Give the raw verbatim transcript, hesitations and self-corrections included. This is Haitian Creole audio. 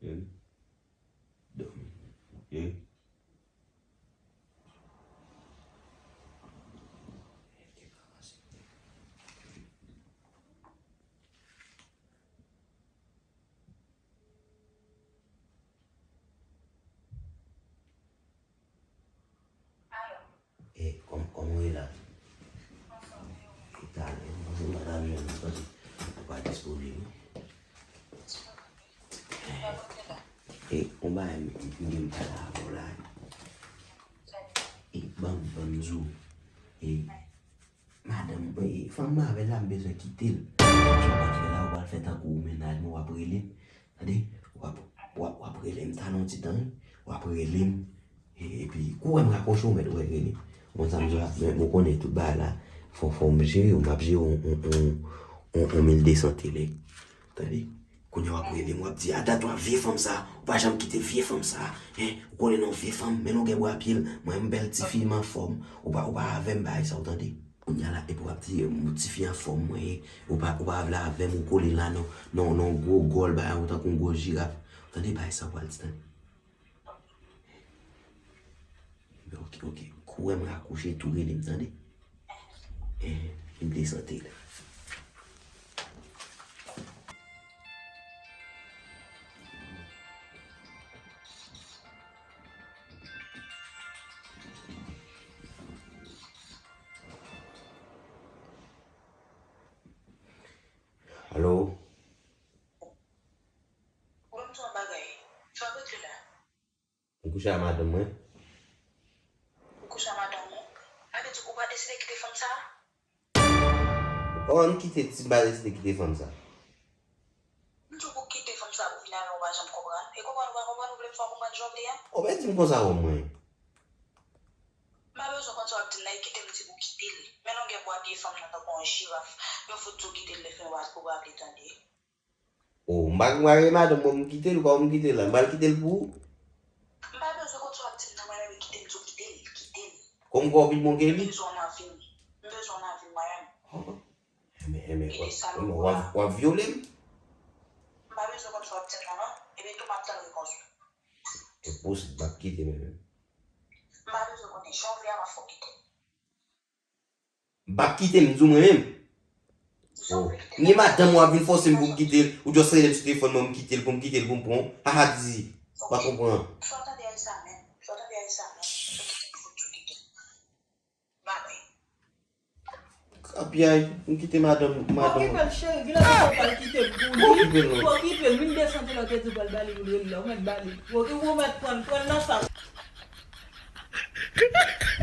Dòmi. Dòmi. E, kòm, kòman w ye la? Talè, m panse m pa t ap jwenn ou, paske ou pa disponib, wi. E, yon bagay m, m gen m pale avè w la. E, ban m, ban m di w. E, madanm, e, fanm mwen avè l la, m bezwen kite l. Sa w pral fè la, ou pral fè tankou ou mennaj mwen, w ap rele m. Tande, w ap, w ap, w ap rele m, talon ti tan, wi. W ap rele m. E, epi, kou w wè m rakwoche, ou mèt wè rele m. Bon, sa m di w la, men, men w konnen tout bagay la. Fò, fò m jere w, m ap jere w, on, on, on, on mil de san tele. Tande? Kounye a w ap rele m, w ap di, "A dat w ap vye fanm sa, ou pa janm kite vye fanm sa, en, ou konnen non vye fanm, men longueur bras pye l, mwen m bèl tifi, m anfòm, ou pa, ou pa avè m bagay sa, ou tande?" Kounye a la, epi w ap di, "M, tifi anfòm mwen ye, ou pa, ou pa vle avè m, ou kole la, non, non, non, gwo gòl, bagay, ou tankou yon gwo jiraf." Tande bagay sa, w pral di, tande. Ok, ok. Kou w wè m rakwoche, tou rele m, tande? Eh, m de sante la. Alo? Ou ban m di w yon bagay. Sa w ap regle la? M kouche ak madanm mwen. Ou kouche ak madanm ou? Sa vle di ou pa deside kite fanm sa a? Kòman m kite, si m pa deside kite fanm sa? M di w pou w kite fanm sa pou vin avè w, ou pa janm konprann. E konprann ou pa konprann, ou vle m fè w konprann jan w vle a? Ou pa di m konsa, wè mwen. M pa bezwen konn sa w ap di m nan, e kite m di pou w kite l. Men longè bwa pye fanm nan tankou yon jiraf. Yo fout di w kite l, lè fin w pa, ou pa vle tande. Oh, m pa, m pa gen madanm mwen pou m kite l, kòman m kite l la? M pral kite l pou ou? M pa bezwen konn sa w ap di m nan, mwen menm, kite m di w kite l, kite l. Kòm kò w pi bon ke li? M bezwen w nan vi m. M bezwen w nan vi m mwen menm. Oh. Enben, enben, w ap, enben, w ap, w ap vyole m? M pa bezwen konn sa w ap di m nan, non. Ebyen, tou m ap tann repons ou. Enposib, m ap kite mwen menm. M pa bezwen konnen jan w vle a, m ap fè w kite. M p ap kite, m di w mwen menm. Oh. M gen madanm, w ap vin fòse m pou m kite l. Ou just rele m sou telefòn mwen, m kite l, pou m kite l, pou m pran w. Haha, di. W pa konprann. Sa w tande a, e sa menm. Sa w tande a, e sa menm. Sa w kite m fout sou kite. Babay. Apyay, m kite madanm, madanm. Okipe l, cheri, vin avè m, ou pral kite m pou li. Okipe l, non. Okipe l, vin desann lòt, te di w pral ba li, ou rele la, ou mèt ba li. Ou mèt pran l, pran l nan sa.